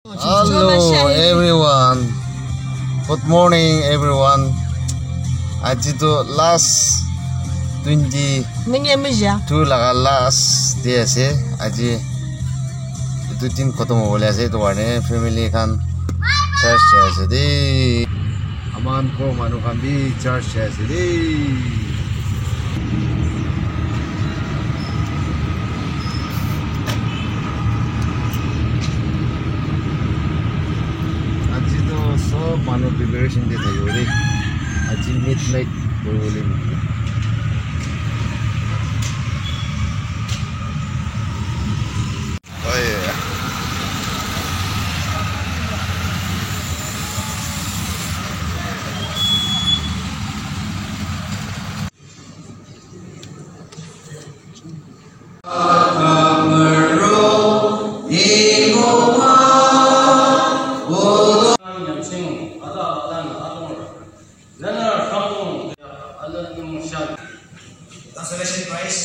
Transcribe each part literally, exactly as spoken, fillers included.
Hello, everyone. Good morning, everyone. Aji to last twenty two laga last day ase. Aji etu din khotom hobole ase, etu karone family khan church jai ase de. Aman ghor manu khan bi church jai ase de. Aji to sob manu preparation te thakibo de. Aji midnight kuribole. Oh, yeah. Consolation prize.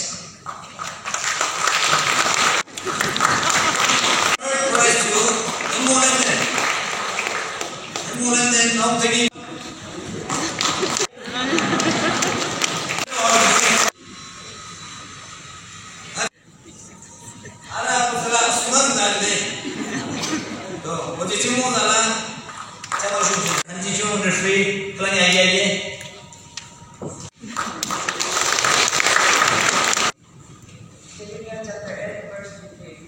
Third prize to Imolenden. Imolenden, now taking. Ara, kusala, suman dande. To, oje chimo dala. Chalo shu. Anji chimo industry, kalanya ye ye. Jeremiah chapter eight, verse fifteen.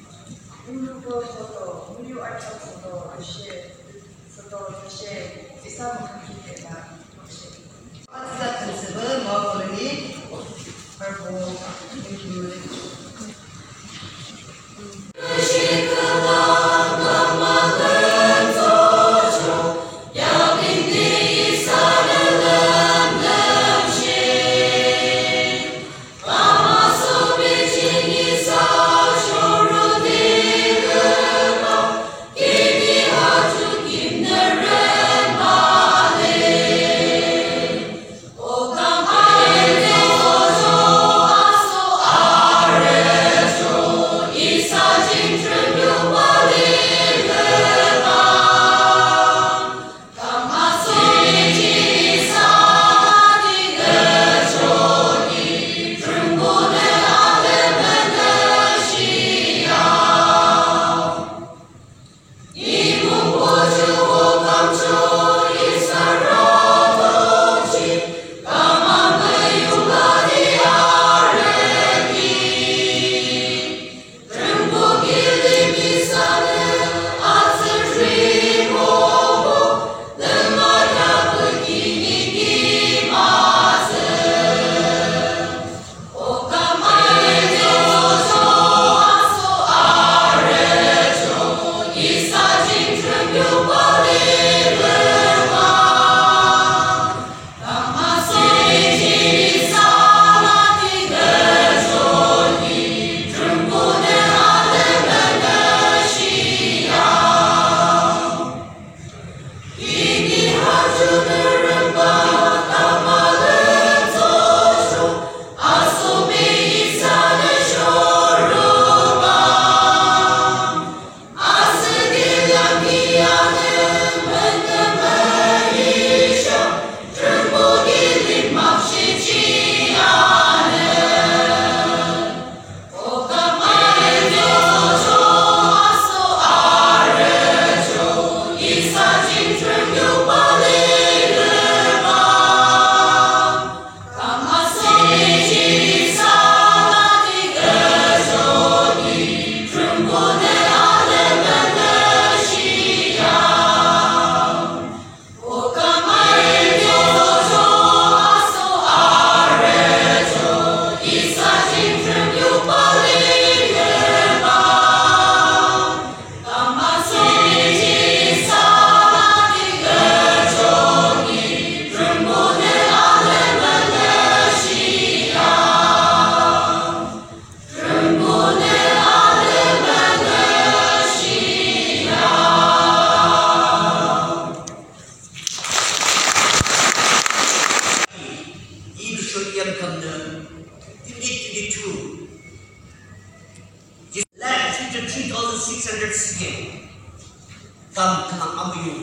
Kam khülang amüyu.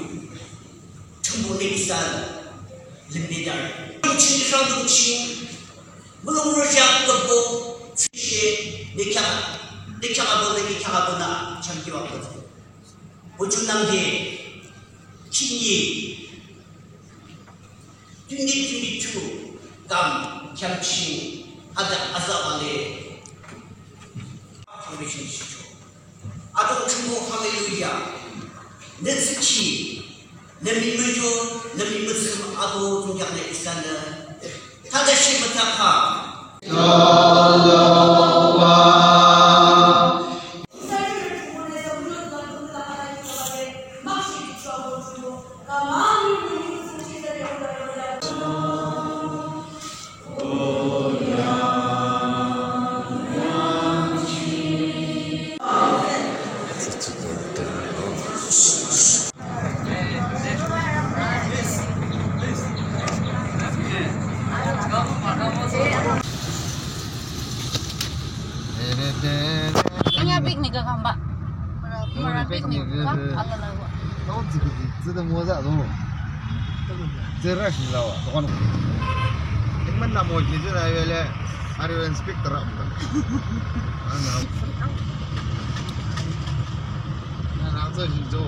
Thrünpuhnü isa limnidar. Ching rangdung ching. Mulong rojak kebo. Tsüshe. Nikya. Nikya abo na, nikya abo na. Chamkiwa abo. Ujunangde. Kini. Twenty twenty-two kam khyang ching ada azabale. Foundation shicho. Ado chungbo hallelujah. Netsiki. Nemi mejo, nemi mesum ado tungyakne isane. Tada shi mataka. Anya picnic ka kamba. Mura picnic ka, ala lawa. Tao zi, zi, zi de mo za do. Zi rush ni lawa. Tokon. Tingman na mo ji zi na yele. Are you speak Tarab? Ana. Na na zo ji zo.